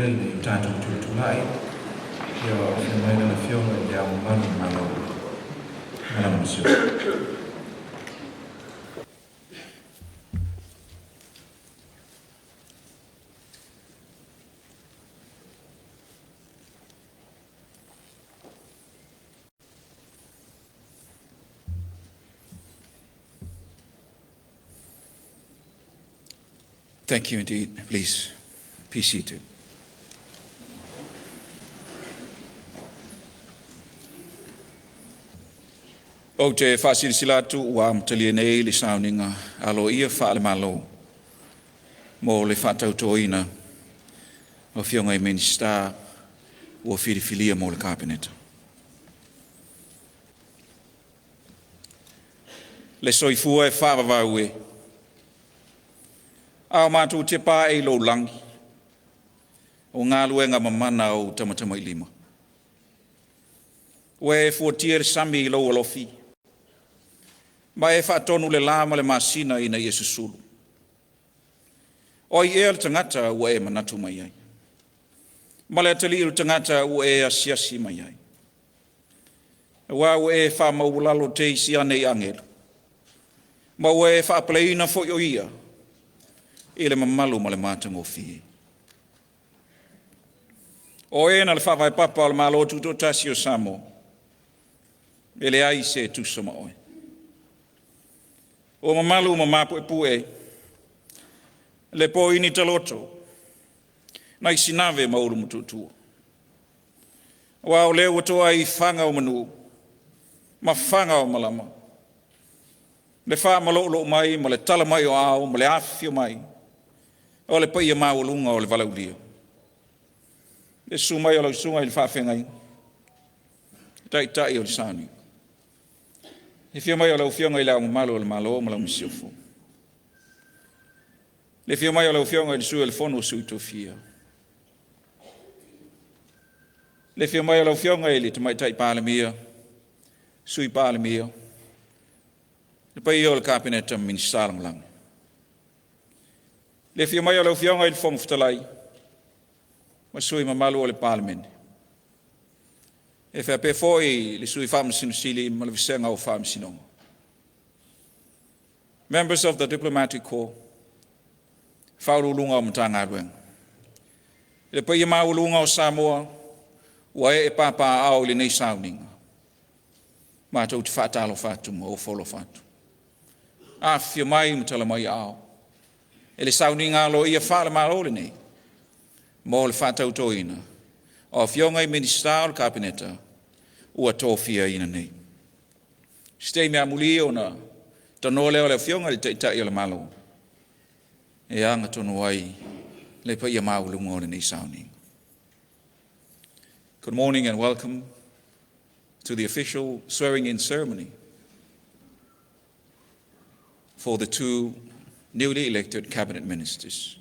tele le tatou tutulai ia o afio mai lana Afioga i Le Ao Mamalu o le Malo ma lana Masiofo. Thank you indeed. Please be seated. Ou te faasilasila atu ua amatalia nei le sauniga aloaia faale-Malo mo le faatautoina o Afioga i Minisita ua filifilia mo le Kapeneta. Le soifua e faavavau e, a o matou tepa ae i lou lagi, o galuega mamana a ou tamatamailima. Ua e fuatia le sami i lou alofi, ma e faatonu le la ma le masina ina ia susulu. O ai ea le tagata ua e manatu mai ai? Ma le atalii o le tagata ua e asiasi mai ai? Aua ua e faamaualalo teisi ane i agelu, ma ua e faapaleina foi o ia i le mamalu ma le matagofie. O e na le faavae papa o le Malo Tutoatasi o Samoa, e leai se tusa ma oe. Ua mamalu ma mapuepue le poini taloto nai Sinave ma Ulumotootua, aua o lea ua to'a i fana o manu ma fana o malama le faamaloulou mai ma le tala mai o aao ma le afifio mai o le paia maualuga o le valaaulia. Le susu mai o lau Susuga i le Faafeagaiga, Taitai o le Sauni. Le afio mai o lau Afioga i Le Ao Mamalu o le Malo ma lau Masiofo. Le afio mai o lau Afioga i le Sui o le Fono a Sui Tofia. Le afio mai o lau Afioga i le Tamaitai Palemia, Sui Palemia, le paia o le Kapeneta ma Minisita Lagolago. Le afio mai o lau Afioga i le Fofoga Fetalai ma sui usufono mamalu o le Palemene. E faapea foi le Sui Faamasino Sili ma le Vasega o Faamasinoga. Members of the Diplomatic Corps, Ofisa Sili o Pulega o Matagaluega. Le paia maualuga o Samoa ua ee papaaao i lenei sauniga, matou te faatalofa atu ma ofo alofa atu. Afifio mai ma tala mai aao i le sauniga aloaia faale-Malo lenei mo le faatautoina o Afioga i Minisita o le Kapeneta ua tofiaina nei. O se taimi amuli ona tanoa lea o le Afioga i le Taitai o le Malo e ana tonu ai le paia maualuga o lenei sauniga. Good morning and welcome to the official swearing-in ceremony for the two newly elected cabinet ministers.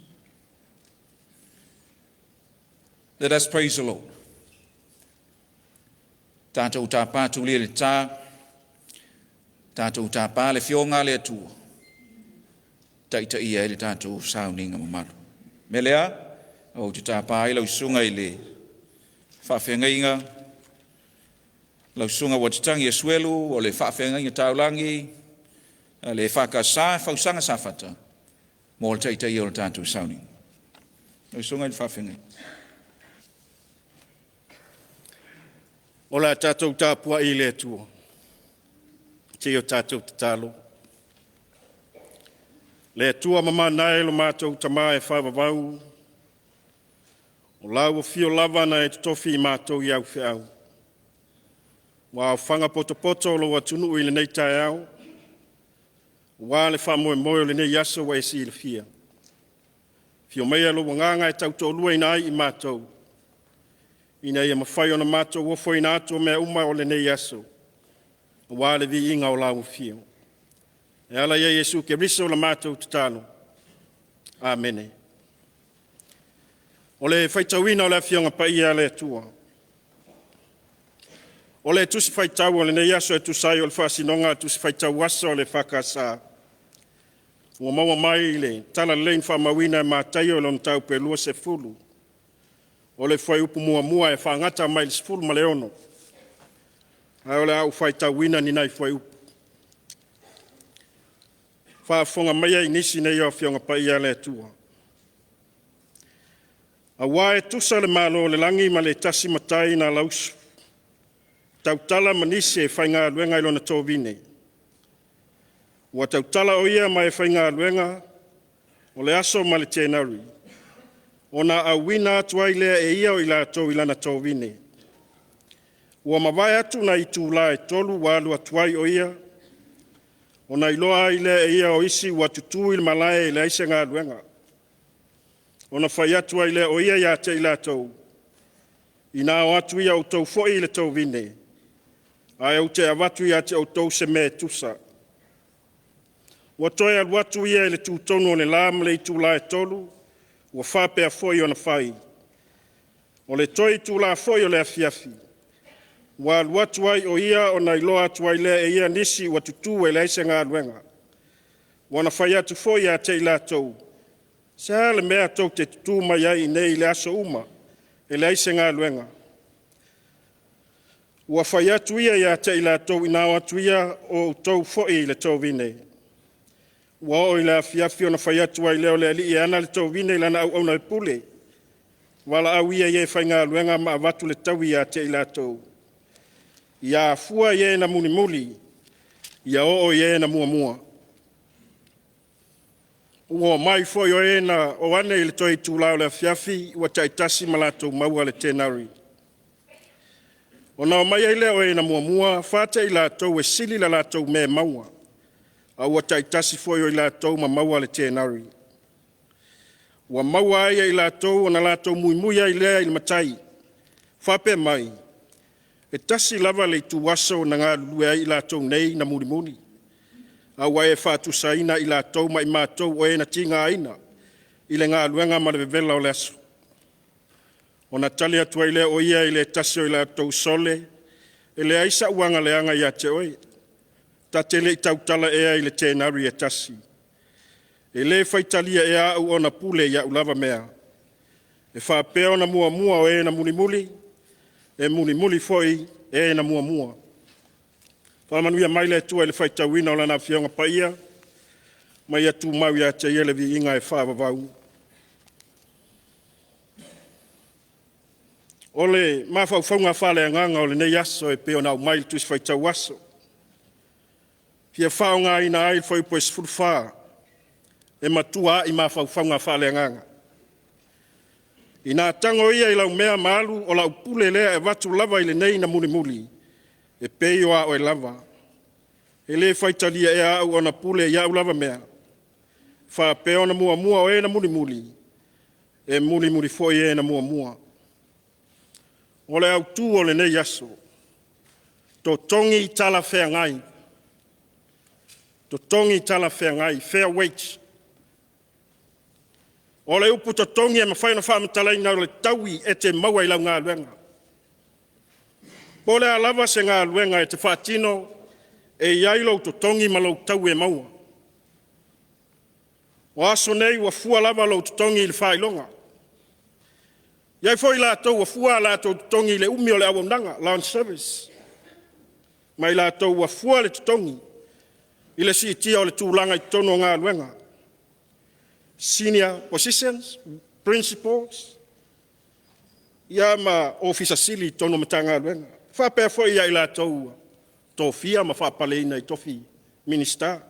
Let us praise the Lord. Tatou tapa tulia le ta, tatou tapa le Afioga a le Atua, taitaia ai le tatou sauniga mamalu. O le mea lea, ou te tapa ai lau Susuga i le Faafeagaiga, lau Susuga Uatitagi Asuelu o le Faafeagaiga Taulagi a le EFKS Fausaga Safata mo le taitaia o le tatou sauniga. Lau Susuga i le Faafeagaiga. O le a tatou tapuai i le Atua se i o tatou tatalo. Le Atua mamana e lo matou Tama e faavavau, o lau afio lava na e totofi i matou i au feau, ua aofaga potopoto lou atunuu i lenei taeao, ua le faamoemoe o lenei aso ua e silafia. Afio maia lou agaga e tautoaluaina ai i matou, ina ia mafai ona matou ofoina atu o mea uma o lenei aso, aua le viiga o lau afio. E ala ia Iesu Keriso la matou tatalo. Amene. O le faitauina o le Afioga Paia a le Atua. O le Tusi Faitau o lenei aso e tusa ai o le faasinoga a Tusi Faitau Aso a le EFKS, ua maua mai i le Talalelei na faamauina e Mataio i lona mataupu e 20. O le fuaiupu 1 e faagata mai i le 16, ae o le a ou faitauina ni nai fuaiupu. Faafofoga maia i nisi nei o Afioga Paia a le Atua. Aua e tusa le Malo o le lagi ma le tasi matai na lausu, tautala ma nisi e faigaluega i lona tovine. Ua tautala o ia ma e faigaluega o le aso ma le tenari, ona auina atu ai lea e ia o i latou i lana tovine. Ua mavae atu nai itula e 3 ua alu atu ai o ia, ona iloa ai lea e ia o isi ua tutu i le malae e leai se galuega. Ona fai atu ai lea o ia ia te i latou, ‘Ina o atu ia outou foi i le tovine, ae ou te avatu ia te outou se mea e tusa.’ Ua toe alu atu ia i le tutonu o le la ma le itula e 3, ua faapea foi ona fai. O le toe itula foi o le afiafi, ua alu atu ai o ia ona iloa atu ai lea e ia nisi ua tutu e leai se galuega. Ua na fai atu foi ia te i latou, ‘Se a le mea tou te tutu mai ai i inei i le aso uma e leai se galuega?’ Ua fai atu ia ia te i latou, ‘Ina o atu ia o outou foi i le tovine.’ Ua oo i le afiafi ona fai atu ai lea o le alii e ana le tovine i lana auauna e pule, valaau ia i e faigaluega ma avatu le taui ia te i latou. Ia afua i e na mulimuli, ia oo i e na muamua.” Ua omai foi o e na o ane i le toe itula o le afiafi ua taitasi ma latou maua le tenari. Ona omai ai lea o e na muamua, faatea i latou e sili la latou mea e maua, a ua taitasi foi o i latou ma maua le tenari. Ua maua ai e i latou ona latou muimui ai lea i le matai, faapea mai, ‘E tasi lava le ituaso na galulue ai i latou nei na mulimuli, a ua e faatusaina i latou ma i matou o e na tigaina i le galuega ma le vevela o le aso.’ Ona tali atu ai lea o ia i le tasi o i latou, ‘Sole, e leai sa'u aga leaga ia te oe. Ta te le i tautala ea i le tenari e tasi? E le faitalia ea au ona pule i a'u lava mea? E faapea ona muamua o e na mulimuli, e mulimuli foi e na muamua.’” Faamanuia mai le Atua i le faitauina o Lana Afioga Paia, ma ia tumau ia te Ia le viiga e faavavau. O le mafaufauga faaleagaga o lenei aso e pei ona aumai i le Tusi Faitau Aso, e fia faaaogaina ai le fuaiupu e 14 e matua a'i mafaufauga faaleagaga. Ina tago ia i lau mea ma alu, o lau pule lea e avatu lava i lenei na mulimuli, e pei o a oe lava. E le faitalia ea au ona pule i au lava mea? Faapea ona muamua o e na mulimuli, e mulimuli foi e na muamua. O le autu o lenei aso, totogi talafeagai, totogi talafeagai, fair wage. O le upu totogi e mafai ona faamatalaina o le taui e te maua i lau galuega. Po o le a lava se galuega e te faatino, e i ai lou totogi ma lou taui e maua. O aso nei ua fua lava lou totogi i le faailoga. E i ai foi latou ua fua a latou totogi i le umi o le auaunaga, long service, ma i latou ua fua le totogi i le siitia o le tulaga i totonu o galuega, senior positions, principals, ia ma Ofisa Sili i totonu o Matagaluega. E faapea foi ia i latou ua tofia ma faapaleina i tofi Minisita.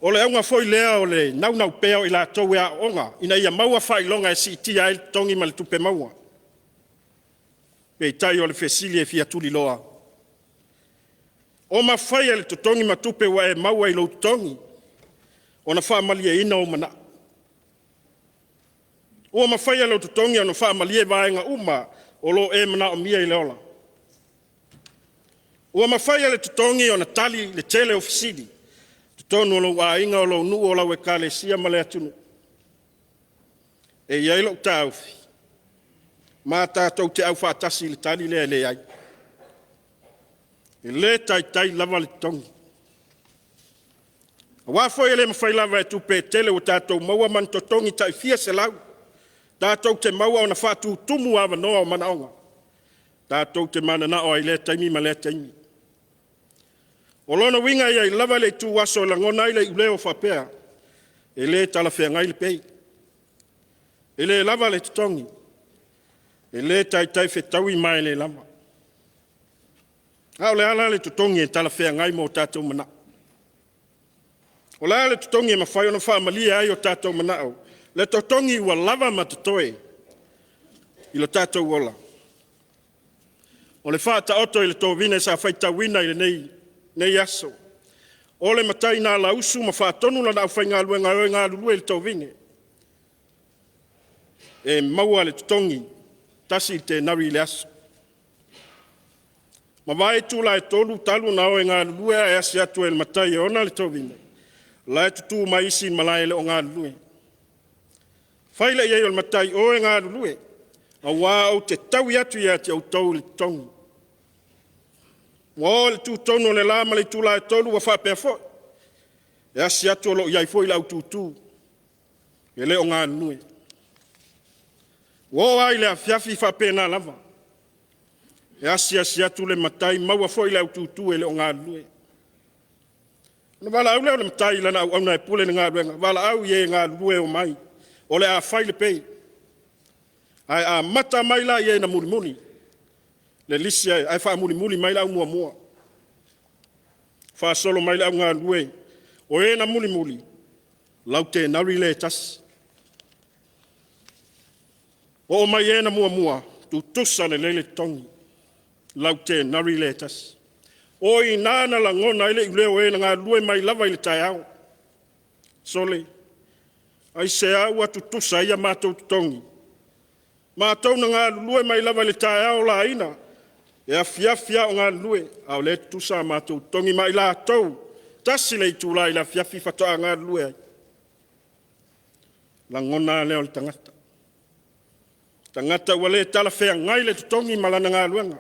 O le auga foi lea o le naunau pea o i latou e aooga ina ia maua faailoga e siitia ai le totogi ma le tupe maua. Peitai o le fesili e fia tuliloa, o mafai e le totogi ma tupe ua e maua i lou totogi ona faamalieina ou manao? Ua mafai e lou totogi ona faamalie vaega uma o lo o e manaomia i le ola? Ua mafai e le totogi ona tali le tele o fesili i totonu o lou aiga, o lou nuu, o lau ekalesia ma le atunuu? E i ai lou taofi, ma tatou te aufaatasi i le tali lea e leai. E le taitai lava le totogi. Aua foi e le mafai lava e tupe tele ua tatou maua ma ni totogi tai fia selau Tatou te maua ona faatutumu avanoa o manaoga tatou te mananao ai i lea taimi ma lea taimi. O lona uiga e i ai lava le ituaso e lagona ai le iuleo faapea, e le talafeagai le pay, e le lava le totogi, e le taitai fetaui ma e le lava. A o le a la le totogi e talafeagai mo tatou manao? O le a le totogi e mafai ona faamalie ai o tatou manao, le totogi ua lava ma totoe i lo tatou ola? O le faataoto i le tovine sa faitauina i lenei aso, o le matai na alausu ma faatonu lana aufaigaluega e o e galulue i le tovine e maua le totogi, 1 le tenari i le aso. Mavae itula e 3 talu ona o e galulue, ae asi atu e le matai e ona le tovine, la e tutu mai isi i malae e le o galulue. Fai lea i ai o le matai, “O e galulue, aua ou te taui atu ia te outou le totogi.” Ua oo i le tutonu o le la ma le itula e 3 ua faapea foi. E asi atu o lo o i ai foi le aututu e le o galulue. Ua oo lava i le afiafi e faapena lava. E asiasi atu le matai, maua foi le aututu e le o galulue. Ona valaau lea o le matai i lana auauna e pule le galuega, “Valaau i e galulue e omai, o le a fai le pay.” Ae amata mai la i e na mulimuli le lisi ae faamulimuli mai le au muamua. Faasolo mai le au galulue, o e na mulimuli, lau tenari lea e tasi. Oo mai e na muamua, tutusa lelei le totogi, lau tenari lea e tasi. O i ina na lagona ai le iuleo o e na galulue mai lava i le taeao. Sole, aisea ua tutusa ai a matou totogi? Matou na galulue mai lava i le taeao laina, e afiafi lava o galulue, a o lea e tutusa a matou totogi ma i latou, 1 le itula i le afiafi faatoa galulue ai. Lagona lava lea o le tagata, tagata ua le talafeagai le totogi ma lana galuega.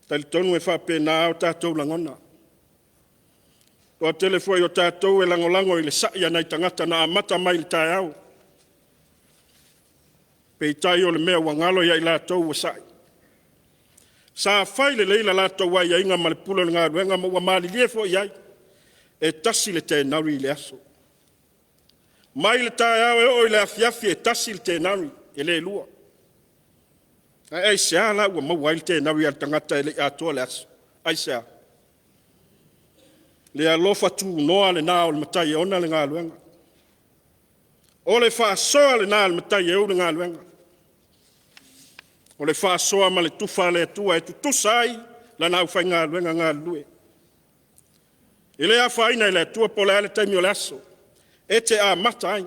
E talitonu e faapena lava o tatou lagona. Toatele foi o tatou e lagolago i le sai a nai tagata na amata mai i le taeao. Peitai o le mea ua galo ia i latou ua sai, sa fai lelei la latou aiaiga ma le pule o le galuega ma ua malilie foi i ai, e 1 le tenari i le aso. Mai le taeao e oo i le afiafi e 1 le tenari, e le lua. Ae aisea la ua maua ai le tenari a le tagata e le i atoa le aso? Aisea? Le alofa tunoa lena o le matai e ona le galuega. O le faasoa lena a le matai e ou le galuega. O le faasoa ma le tufa a le Atua e tutusa ai lana aufaigaluega galulue. E le afaina i le Atua po o le a le taimi o le aso e te amata ai,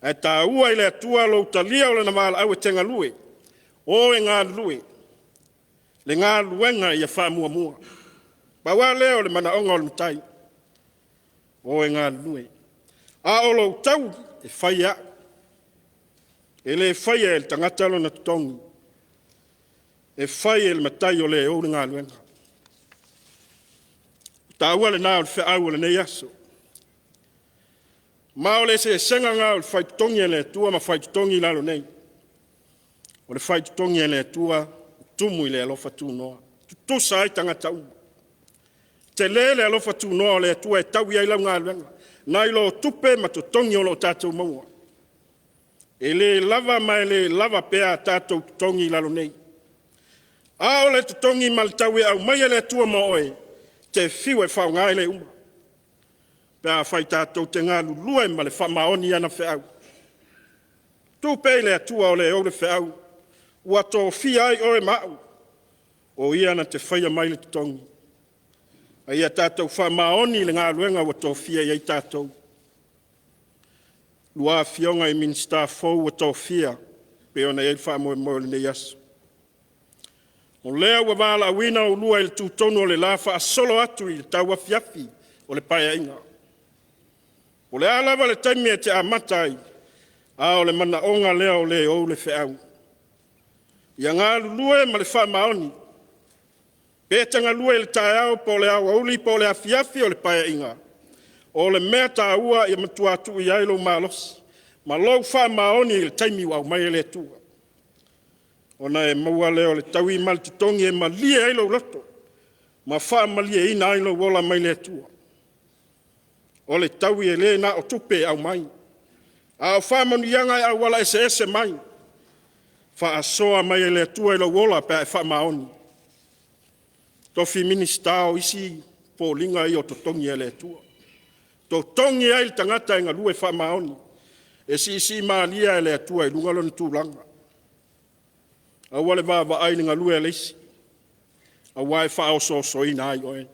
ae taua i le Atua lou talia o Lana valaau e te galue. O e galulue, le galuega ia faamuamua. Pau lava lea o le manaoga o le matai, o e galulue. A o lou taui, e fai e au. E le faia e le tagata lona totogi, e fai e le matai o le ou le galuega. O taua lena o le feau o lenei aso. Ma o le eseesega lena o le faitotogi a le Atua ma faitotogi i lalo nei. O le faitotogi a le Atua e tumu i le alofa tunoa, tutusa ai tagata uma. Tele le alofa tunoa o le Atua e taui ai lau galuega, nai lo tupe ma totogi o lo o tatou maua. E le lava ma e le lava pea a tatou totogi i lalo nei. A o le totogi ma le tau e aumai e le Atua mo oe, te fiu e faaaoga e le uma, pe afai tatou te galulue ma le faamaoni i ana feau. Tuu pea i le Atua o le ou le feau, ua tofia ai oe ma au, o Ia na te faia mai le totogi. A ia tatou faamaoni i le galuega ua tofia i ai tatou. Lua Afioga i Minisita fou ua tofia pei ona i ai le faamoemoe o lenei aso. O lea ua valaauina oulua i le tutonu o le la faasolo atu i le tauafiafi o le Paeaiga. O le a lava le taimi e te amata ai, a o le manaoga lea o le ou le feau. Ia galulue ma le faamaoni, pe te galue i le taeao po o le aoauli po o le afiafi o le Paeaiga, o le mea taua ia matua tuu i ai lou malosi. ma lou faamaoni i le taimi ua aumai e le Atua. Ona e maua lea o le taui ma le totogi e malie ai lou loto ma faamalieina ai lou ola mai le Atua. O le taui e le na o tupe e aumai, a o faamanuiaga e auala eseese mai, faasoa mai e le Atua i lou ola pe a e faamaoni. Tofi Minisita o isi foliga ia o totogi a le Atua. Totogi ai le tagata e galue faamaoni, e siisii malie lava e le Atua i luga lona tulaga. Aua le vaavaai i le galue a le isi, aua e faaosoosoina ai oe.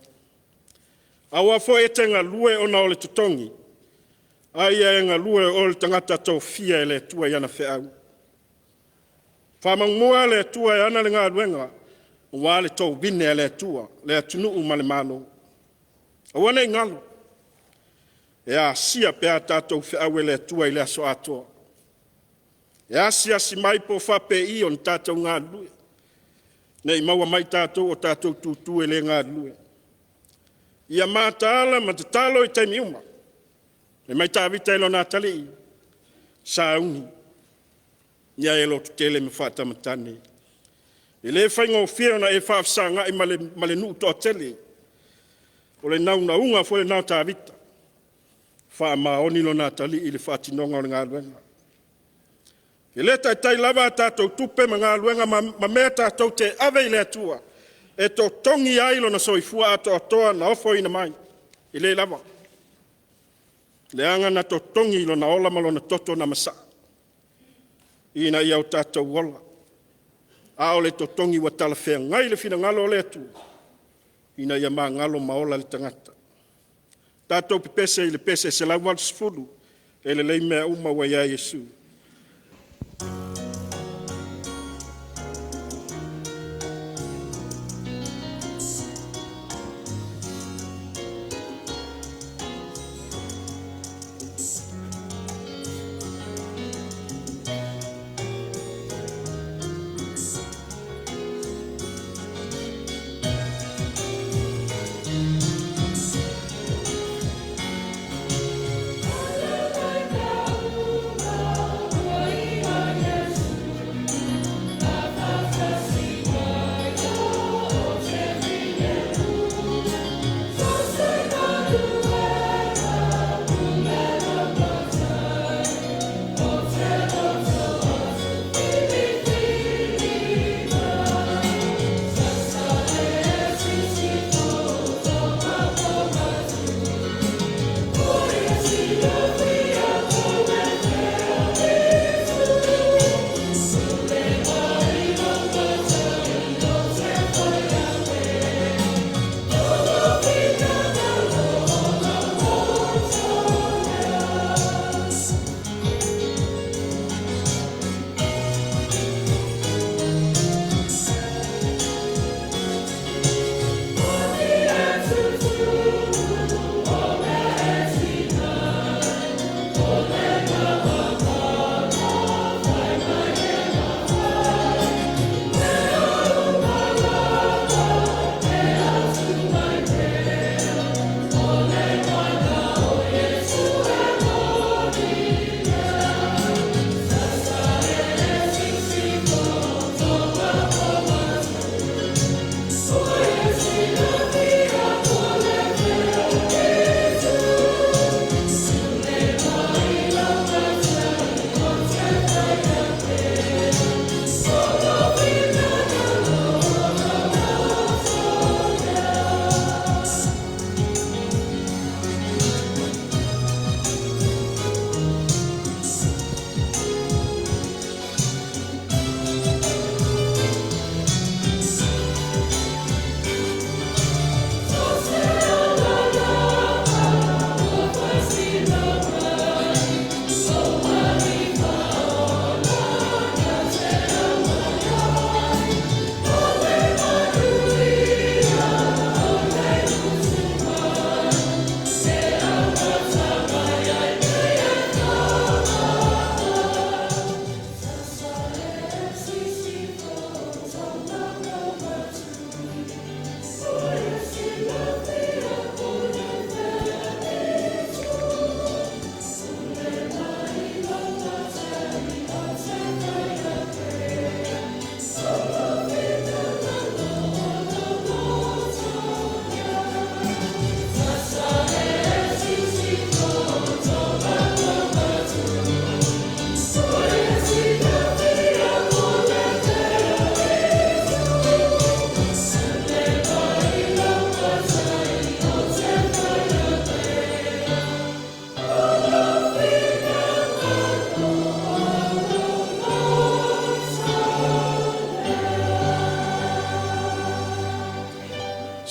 Aua foi e te galue ona o le totogi, a ia e galue o oe o le tagata tofia e le Atua i ana feau. Faamaumua le Atua e ana le galuega aua le tovine a le Atua, le atunuu ma le Malo. Aua ne i galo, e asia pea a tatou feau e le Atua i le aso atoa. E asiasi mai po o faapei ona tatou galulue, ne i maua mai tatou o tatou tutu e le galulue. Ia mataala ma tatalo i taimi uma. Fai mai Tavita i lona atalii, sauni, ia e lototele ma faatamatane. E le faigofie ona e faafesagai ma le nuu toatele. O le naunauga foi lena o Tavita, faamaoni lona atalii i le faatinoga o le galuega. E le taitai lava a tatou tupe ma galuega ma mea tatou te ave i le Atua e totogi ai lona soifua atoatoa na ofoina mai. E le lava, leaga na totogi i lona ola ma lona toto na masaa ina ia o tatou ola, a o le totogi ua talafeagai i le finagalo o le Atua, ina ia magalo ma ola le tagata. Tatou pepese i le pese 180, e lelei mea uma ua ia Iesu.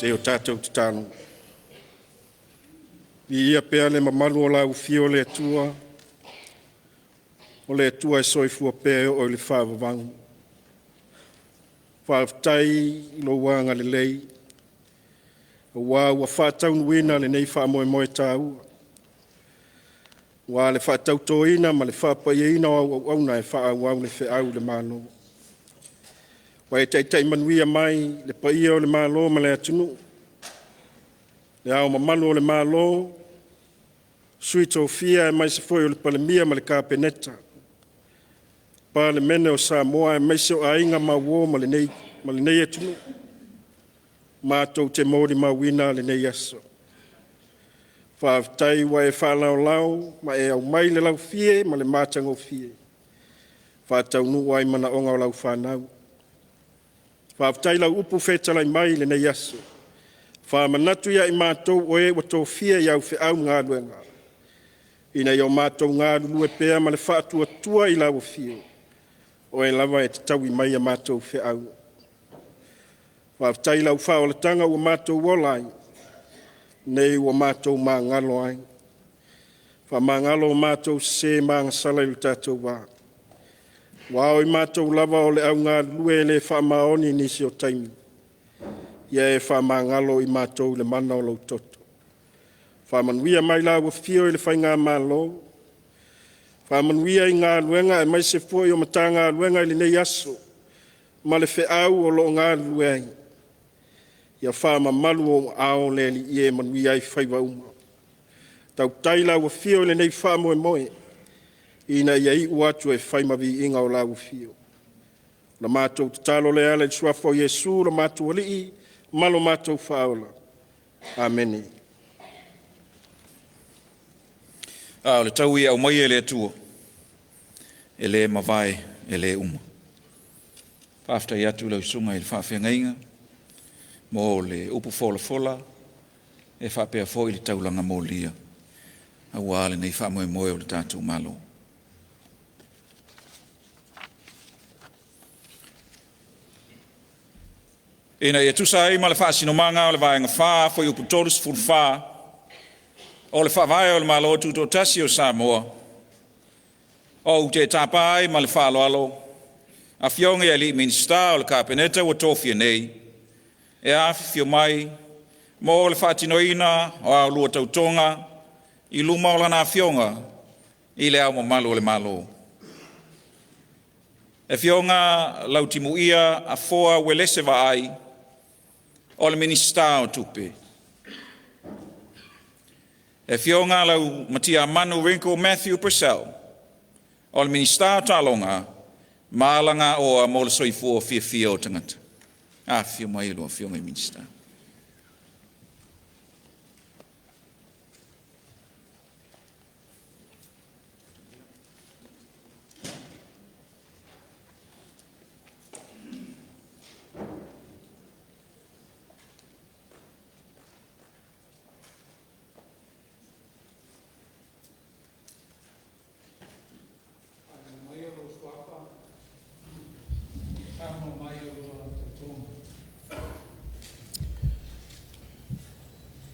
Se i o tatou tatalo. Viia pea le mamalu o lau afio le Atua, o le Atua e soifua pea e oo i le faavavau. Faafetai i lou agalelei aua ua faataunuuina lenei faamoemoe taua, aua le faatautoina ma le faapaiaina o au auauna e faaauau le feau i le Malo. Ua e taitai manuia mai le paia o le Malo ma le atunuu, Le Ao Mamalu o le Malo, Sui Tofia aemaise foi o le Palemia ma le Kapeneta, Palemene o Samoa aemaise o aiga ma uo ma lenei atunuu, matou te molimauina lenei aso. Faafetai ua e faalaolao ma e aumai le laufie ma le matagofie e faataunuu ai manaoga o lau fanau. Faafetai i lau upu fetalai mai i lenei aso, faamanatu ia i matou o e ua tofia i au feau ma galuega, ina ia o matou galulue pea ma le faatuatua i lau afio, o Oe lava e tataui mai a matou feau. Faafetai i lau faaolataga ua matou ola ai, nei ua matou magalo ai. Faamagalo o matou sese ma agasala i lo tatou va. Aua o i matou lava o le au galulue e le faamaoni i nisi o taimi, ia e faamagalo i matou i le mana o lou toto. Faamanuia mai lau afio i le faigamalo, faamanuia i galuega aemaise foi o Matagaluega i lenei aso ma le feau o lo o galulue ai. Ia faamamalu ou aao le Alii e manuia ai faiva uma. Tautai lau afio i lenei faamoemoe ina ia iu atu e fai ma viiga o lau afio. O le matou tatalo lea e ala i le Suafa o Iesu lo matou Alii ma lo matou Faaola. Amene. A o le taui e aumaia e le Atua, e le mavae, e le uma. Faafetai atu i lau susuga i le faafeagaiga mo le upu folafola e faapea foi le taulaga molia aua lenei faamoemoe o le tatou Malo. Ina ia tusa ai ma le faasinomaga o le Vaega 4, Fuaiupu 34 o le Faavae o le Malo Tutoatasi o Samoa, ou te tapa ai ma le faaaloalo Afioga i Alii Minisita o le Kapeneta ua tofia nei e afifio mai mo le faatinoina o a oulua tautoga i luma o Lana Afioga i Le Ao Mamalu o le Malo. Le Afioga Lautimuia Afoa Uelese Vaai, o le Minisita o Tupe. Le Afioga Laumatiamanu Ringo Mathew Purcell, o le Minisita o Taaloga ma Alagaoa mo le Soifua Fiafia o Tagata. Afifio mai a oulua Afioga i Minisita.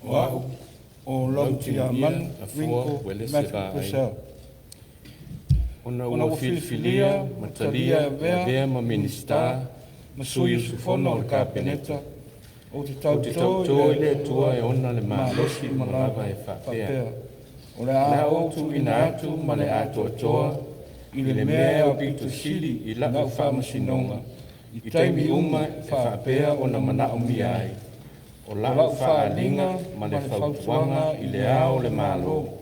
O A'u o Lautimuia Lautiamanu Afoa Ringo Uelese Matthew Vaai, Purcell, ona ona ua ua filifilia filifilia ma ma talia e talia e avea avea ma ma Minisita Minisita ma ma sui sui usufono usufono o o le le Kapeneta, Kapeneta, ou te ou te tauto i tauto le i le Atua Atua e ona le e malosi malosi ma ma lava lava e faapea, faapea, o le o le a a ou ou tuuina tuuina atu atu ma ma le le atoatoa atoatoa i le i le mea mea e e aupito aupito sili sili i i lau lau faamasinoga faamasinoga i i taimi taimi uma uma e e faapea faapea ona ona manaomia manaomia ai. ai. O O lau lau faaaliga faaaliga ma ma le le fautuaga fautuaga i i Le Le Ao Ao o o le le Malo Malo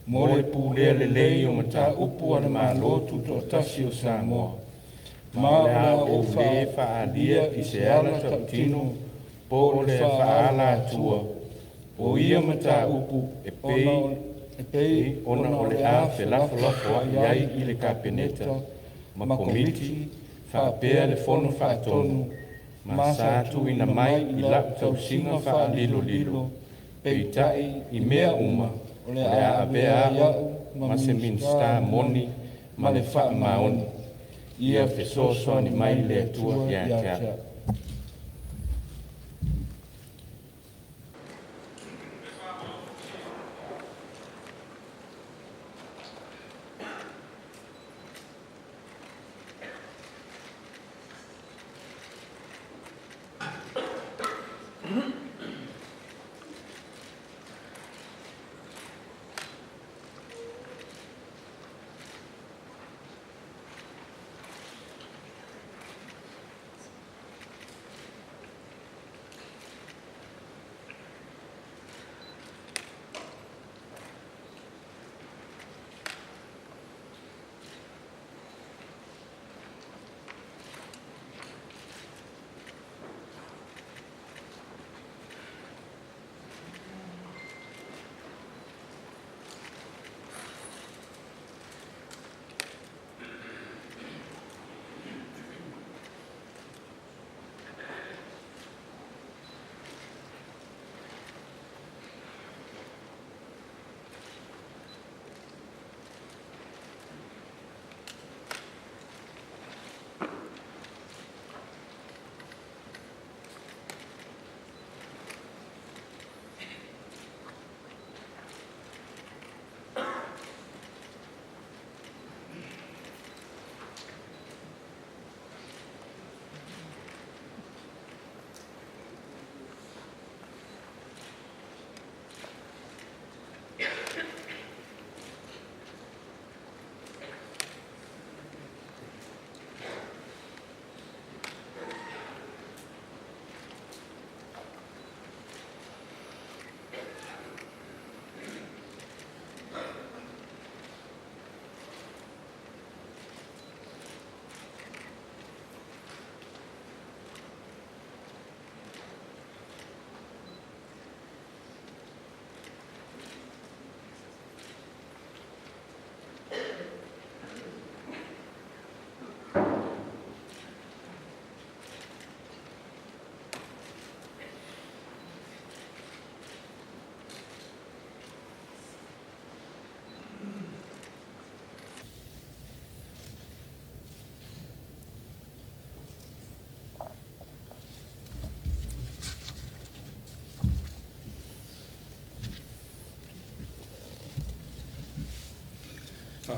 mo mo le le pulea pulea lelei lelei o o mataupu mataupu a a le le Malo Malo Tutoatasi Tutoatasi o o Samoa, Samoa, ma ma o o le le a a ou ou le faaalia faaalia i i se se ala ala tautino tautino po po o o le le faaala-atua faaala-atua o o ia ia mataupu mataupu e ona pei e pei ona ona o o le le a a felafolafoai felafolafoai ai ai i i le le Kapeneta Kapeneta ma ma Komiti Komiti faapea faapea le le Fono Fono Faatonu Faatonu, ma ma sa sa tuuina tuuina mai mai i i lau lau tausiga tausiga faalilolilo. faalilolilo. Peitai, Peitai, i i mea mea uma, uma, o le o le a a avea avea ai a'u a'u ma ma se Minisita Minisita moni moni ma ma le le faamaoni, faamaoni, ia ia fesoasoani fesoasoani mai mai le le Atua Atua ia ia te te a'u. a'u.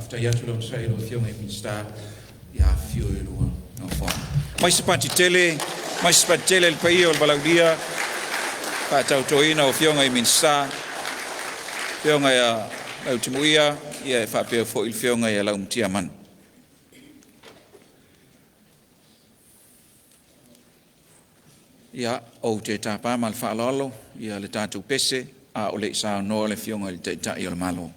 Faafetai atu le onosai i lau Afioga i Minisita, ia afifio i lua nofoaga. Mai se pati tele, mai se pati tele i le paia o le valaaulia, faatautoina o Afioga i Minisita, Afioga ia Lautimuia, ia e faapea foi le Afioga ia Laumatiamanu. Ia, ou te tapa ma le faaaloalo ia le tatou pese a o le i saunoa le Afioga i le Taitai o le Malo.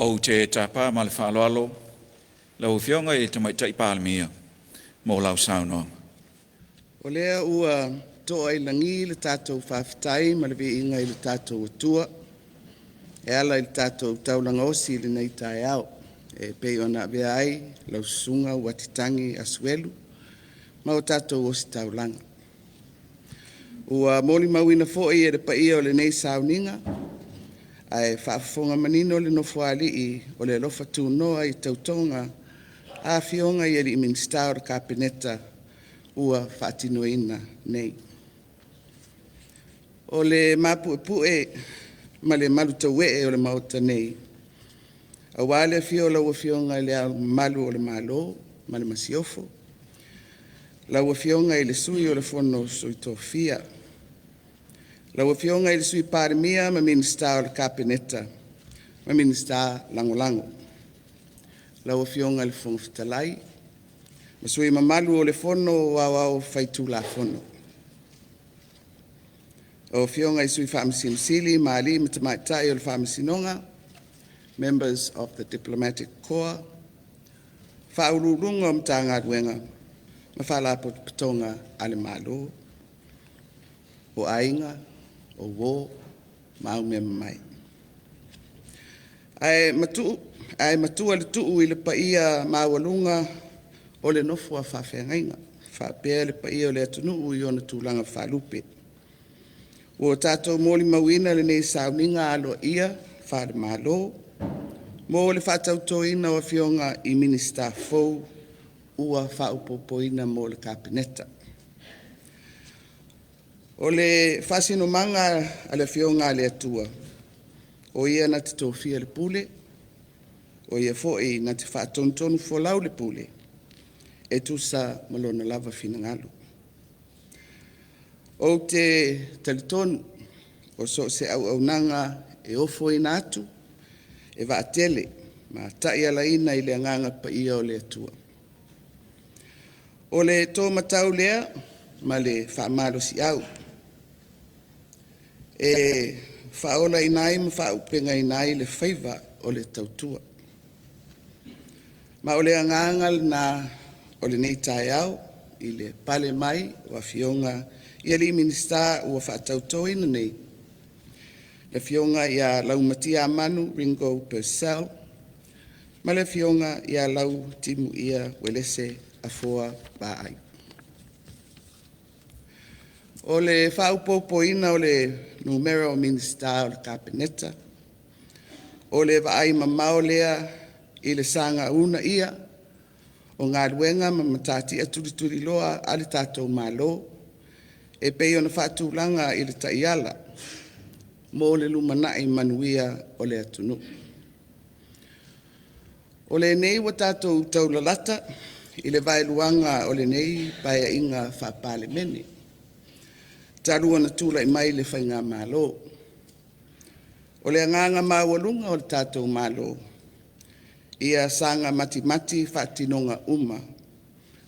Ou te tapa ma le faaaloalo lau Afioga i le Tamaitai Palemia mo lau saunoaga. O lea ua to'a i lagi le tatou faafetai ma le viiga i le tatou Atua e ala i le tatou taulaga osi i lenei taeao e pei ona avea ai lau Susuga Uatitagi Asuelu ma o tatou ositaulaga. Ua molimauina foi e le paia o lenei sauniga ae faafofoga manino le Nofoalii o le alofa tunoa i tautoga a Afioga i alii Minisita o le Kapeneta ua faatinoina nei. O le mapuepue ma le malutauee o le Maota nei, aua le afio o lau Afioga i Le Ao Mamalu o le Malo ma le Masiofo, lau Afioga i le Sui o le Fono a Sui Tofia, lau Afioga i le Sui Palemia ma Minisita o le Kapeneta ma Minisita Lagolago, lau Afioga i le Fofoga Fetalai ma sui usufono mamalu o le Fono Aoao Faitulafono, lau Afioga i le Sui Faamasino Sili ma alii ma tamaitai o le Faamasinoga, members of the Diplomatic Corps, Ofisa Sili o Pulega o Matagaluega ma Faalapotopotoga a le Malo, o aiga, o uo ma aumeamamae. Ae matua le tuu i le paia maualuga o le nofo a faafeagaiga faapea le paia o le atunuu i ona tulaga faalupe. Ua tatou molimauina lenei sauniga aloaia faale-Malo mo le faatautoina o Afioga i Minisita fou ua faaopoopoina mo le Kapeneta. O le faasinomaga a le Afioga a le Atua, o Ia na te tofia le pule, o Ia foi na te faatonutonufolau le pule e tusa ma Lona lava finagalo. Ou te talitonu o so o se auaunaga e ofoina atu, e vaatele ma taialaina i le Agaga Paia o le Atua. O le to matau lea ma le faamalosiau e faaolaina ai ma faaauupegaina ai le faiva o le tautua. Ma o le agaga lena o lenei taeao i le pale mai o Afioga i alii Minisita ua faatautoina nei, le Afioga ia Laumatiamanu Ringo Purcell ma le Afioga ia Lautimuia Uelese Afoa Vaai. O le faaopoopoina o le numera o Minisita o le Kapeneta, o le vaaimamao lea i le saga uunaia o galuega ma matatia tulituliloa a le tatou Malo e pei ona faatulaga i le Taiala mo le lumanai manuia o le atunuu. O lenei ua tatou taulalata i le vaeluaga o lenei Paeaiga Faa-Palemene talu ona tulai mai le faigamalo. O le agaga maualuga o le tatou Malo, ia saga matimati faatinoga uma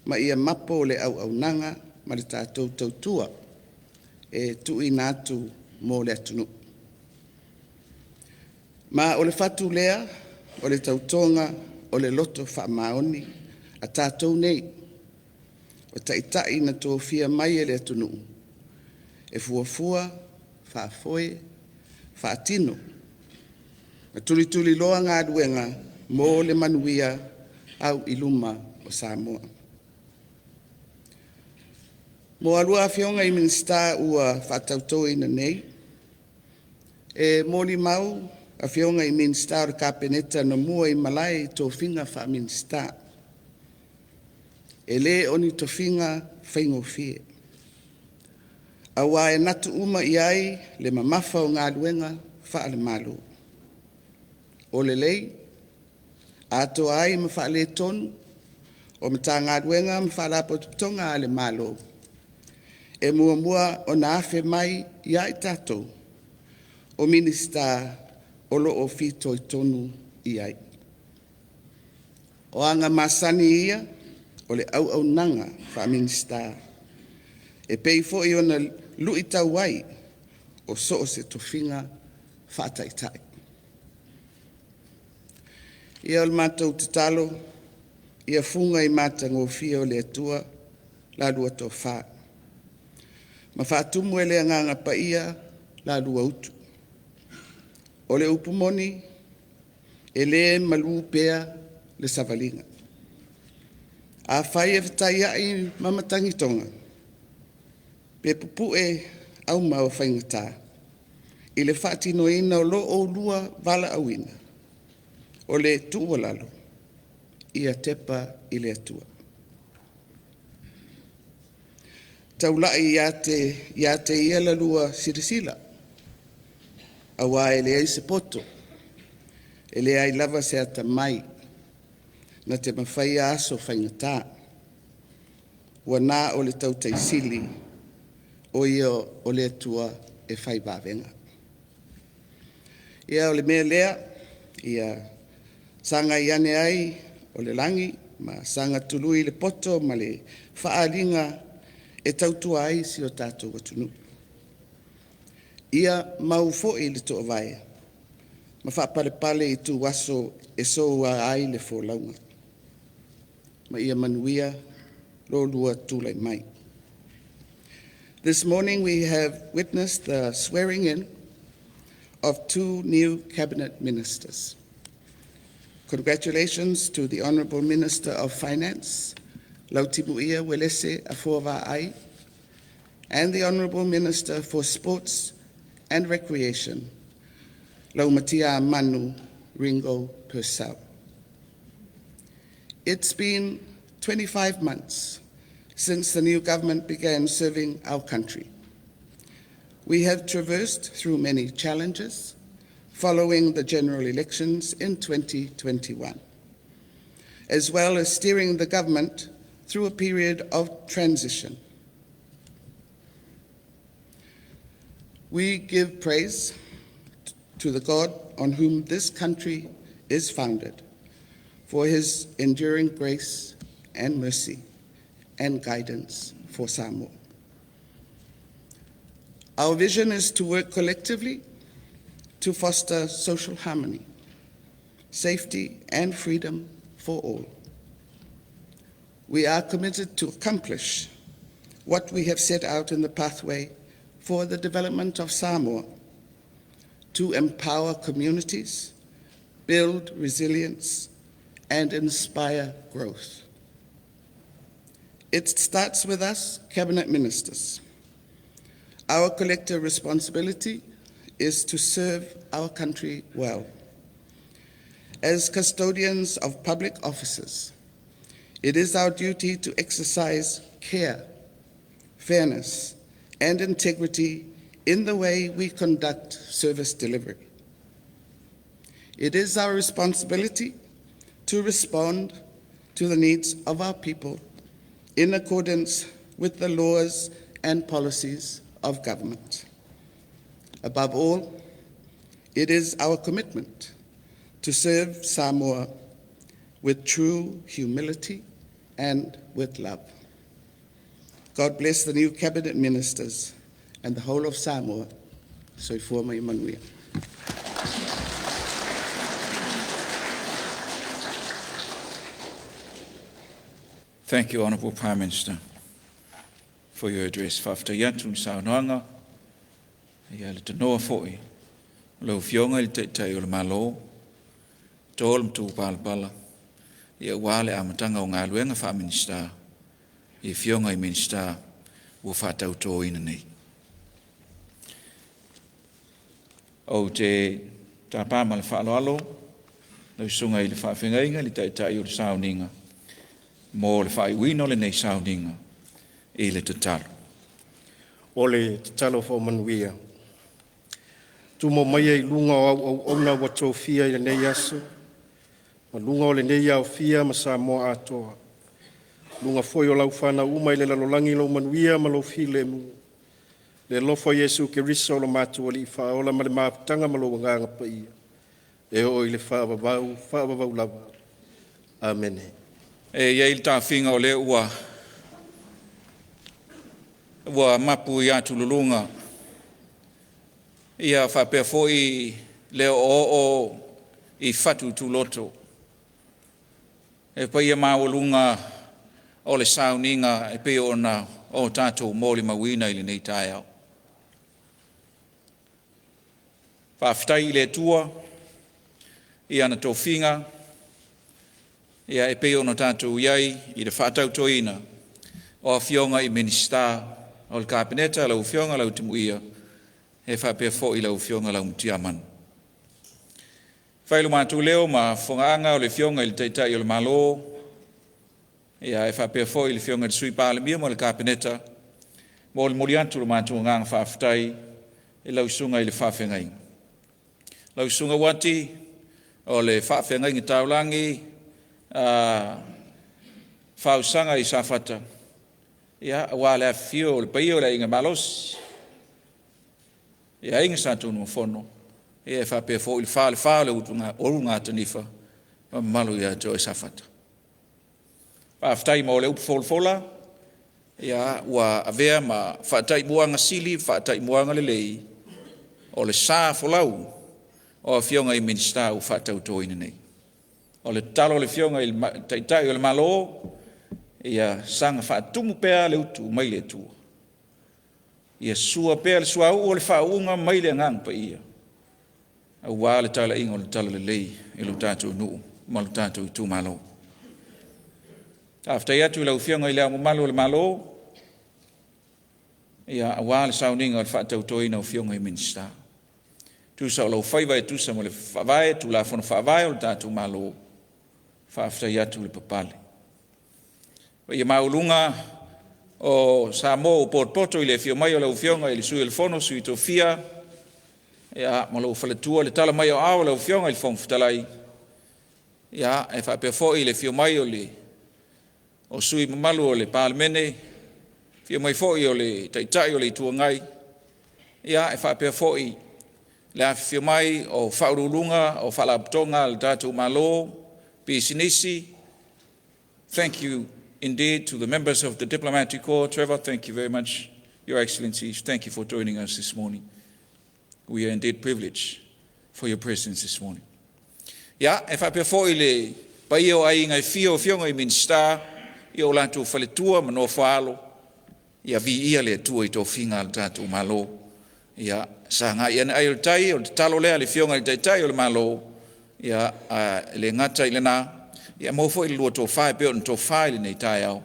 ma ia mapo le auaunaga ma le tatou tautua e tuuina atu mo le atunuu. Ma o le fatu lea o le tautoga o le loto faamaoni a tatou nei, o Taitai na tofia mai e le atunuu e fuafua, faafoe, faatino ma tulituliloa galuega mo le manuia auiluma o Samoa. Mo a oulua Afioga i Minisita ua faatautoina nei, e molimau Afioga i Minisita o le Kapeneta na mua i malae i tofiga faa-Minisita, e le o ni tofiga faigofie, aua e natu uma i ai le mamafa o galuega faale-Malo. O lelei, atoa ai ma faaletonu o Matagaluega ma Faalapotopotoga a le Malo, e muamua ona afe mai ia i tatou o Minisita o lo o fitoitonu i ai. O aga masani ia o le auaunaga faa-Minisita e pei foi ona luitau ai o so o se tofiga faa-Taitai. Ia o le matou tatalo, ia fuga i matagofie o le Atua la lua tofa ma faatumu e le Agaga Paia la lua utu. O le upu moni, e le malu pea le savaliga. Afai e fetaiai ma matagitoga, pe pupue auma o faigata i le faatinoina o lo oulua valaauina, o le tuualalo, ia tepa i le Atua. Taulai ia te Ia la lua silasila, aua e leai se poto, e leai lava se atamai na te mafaia aso faigata, ua na o le tautai Sili, o Ia o le Atua e fai vavega. Ia o le mea lea, ia sagai ane ai o le lagi ma saga tului le poto ma le faaaliga e tautua ai si o tatou atunuu. Ia mau foi le toovae ma faapalepale ituaso e soua ai le folauga. Ma ia manuia lo oulua tulai mai. This morning we have witnessed the swearing in of two new cabinet ministers. Congratulations to the Honorable Minister of Finance, Lautimuia Uelese Afoa Vaai, and the Honorable Minister for Sports and Recreation, Laumatia Manu Ringo Purcell. It's been 25 months since the new government began serving our country. We have traversed through many challenges following the general elections in 2021, as well as steering the government through a period of transition. We give praise to the God on whom this country is founded for his enduring grace and mercy and guidance for Samoa. Our vision is to work collectively to foster social harmony, safety, and freedom for all. We are committed to accomplish what we have set out in the pathway for the development of Samoa, to empower communities, build resilience, and inspire growth. It starts with us, Cabinet Ministers. Our collective responsibility is to serve our country well. As custodians of public offices, it is our duty to exercise care, fairness, and integrity in the way we conduct service delivery. It is our responsibility to respond to the needs of our people in accordance with the laws and policies of government. Above all, it is our commitment to serve Samoa with true humility and with love. God bless the new cabinet ministers and the whole of Samoa. Soifua ma ia manuia. Thank you, Honourable Prime Minister, for your address. Faafetai atu i saunoaga, ia le tanoa foi, lau Afioga i le Taitai o le Malo, to le matupalapala, ia ua le amataga o galuega faa-Minisita, i Afioga i Minisita ua faatautoina nei. Ou te tapa ma le faaaloalo lau susuga i le faafeagaiga i le Taitai o le sauniga mo le faaiuina o lenei sauniga i le tatalo. O le tatalo faamanuia. Tumo maia i luga o au auauna ua tofia i lenei aso, ma luga o lenei aofia ma Samoa atoa, luga foi o lau fanau uma i le lalolagi lou manuia ma lou filemu, le alofa o Iesu Keriso o lo matou Alii Faaola ma le mafutaga ma lou Agaga Paia, e oo i le faavavau, faavavau lava. Amene. E i ai le taofiga o lea ua mapu i atululuga ia faapea foi le oooo i fatu tuloto. Le paia maualuga o le sauniga e pei ona o tatou molimauina i lenei taeao. Faafetai i le Atua i ana tofiga e pei ona tatou i ai i le faatautoina o Afioga i Minisita o le Kapeneta, lau Afioga Lautimuia e faapea foi lau Afioga Laumatiamanu. Fai lo matou leo ma fofogaaga o le Afioga i le Taitai o le Malo, e faapea foi le Afioga i le Sui Palemia ma le Kapeneta, molimoli atu lo matou agaga faafetai i lau Susuga i le Faafeagaiga. Lau Susuga Uati o le Faafeagaiga Taulagi Fausaga i Safata, aua le afifio o le paia o le Aiga Malosi, le Aiga Sa Tunumafono, e faapea foi le Falefa o le Ulugatanifa ma le mamalu ia te oe Safata. Faafetai mo le upu folafola ua avea ma faataimuaga sili ma faataimuaga lelei o le sa folau o Afioga i Minisita ua faatautoina nei. O le tatalo a le Afioga i le Taitai o le Malo, ia saga faatumu pea le utu mai le Atua, ia sua pea le suauu o le faauuga mai le Agaga Paia aua le talaiga o le talalelei i lo tatou nuu ma lo tatou itumalo. Faafetai atu i lau Afioga i Le Ao Mamalu o le Malo, aua le sauniga o le faatautoina o Afioga i Minisita. Tusa o lou faiva e tusa ma le Faavae, Tulafono Faavae o le tatou Malo, faafetai atu le papale. Paia maualuga o Samoa ua potopoto i le afio mai o lau Afioga i le Sui o le Fono a Sui Tofia ma lou faletua, le tala mai o aao i lau Afioga i le Fofoga Fetalai, e faapea foi le afio mai o sui usufono mamalu o le Palemene, afio mai foi o le Taitai o le Itu Agai, e faapea foi le afifio mai o Ofisa Sili o Pulega o Faalapotopotoga a le tatou Malo, pisinisi. Thank you indeed to the members of the Diplomatic Corps. Trevor, thank you very much. Your Excellencies, thank you for joining us this morning. We are indeed privileged for your presence this morning. Ia, e faapea foi le paia o aiga e fia o Afioga i Minisita i o latou faletua ma nofoaalo, ia viia le Atua i tofiga a le tatou Malo. Ia, sagai ane ai o le tai, o le tatalo lea a le Afioga i le Taitai o le Malo, ia, e le gata i lena, ia maua foi le lua tofa e pei ona tofa i lenei taeao,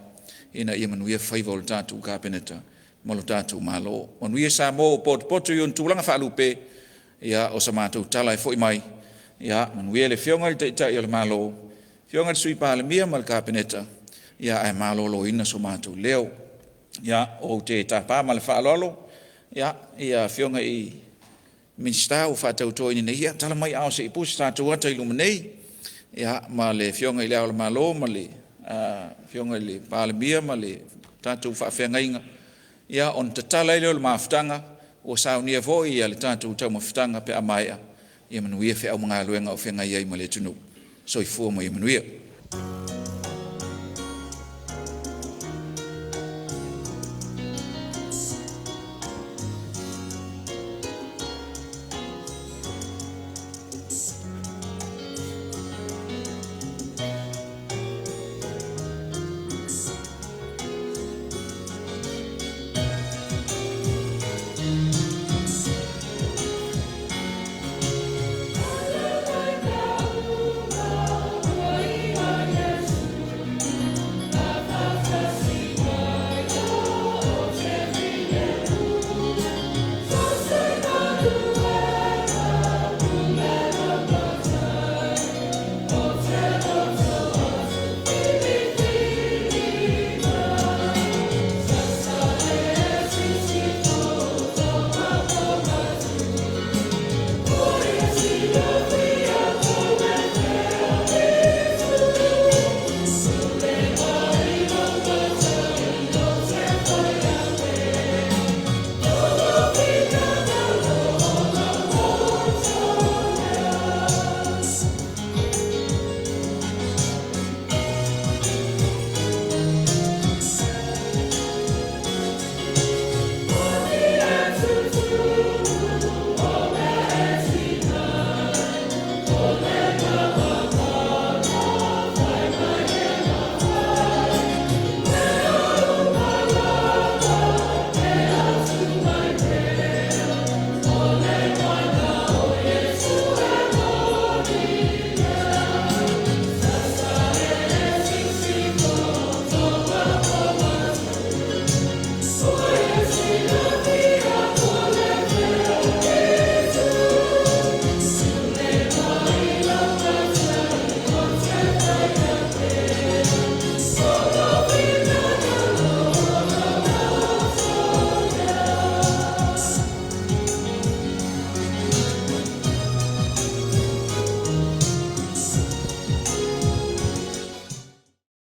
ina ia manuia faiva o le tatou Kapeneta ma lo tatou Malo. Manuia Samoa ua potopoto i ona tulaga faalupe, ia, o sa matou tala e foi mai, ia manuia le Afioga i le Taitai o le Malo, Afioga i le Sui Palemia ma le Kapeneta, ia ae maloloina so matou leo. Ia, ou te tapa ma le faaaloalo ia Afioga i Minisita ua faatautoina nei, ia tala mai aao se i puse tatou ata i luma nei, ia, ma le Afioga i Le Ao o le Malo ma le Afioga i le Palemia ma le tatou faafeagaiga, ia, ona tatala ai lea o le mafutaga, ua saunia foi le tatou taumafataga pe a maea, ia manuia feau ma galuega o feagai ai ma le atunuu. Soifua ma ia manuia.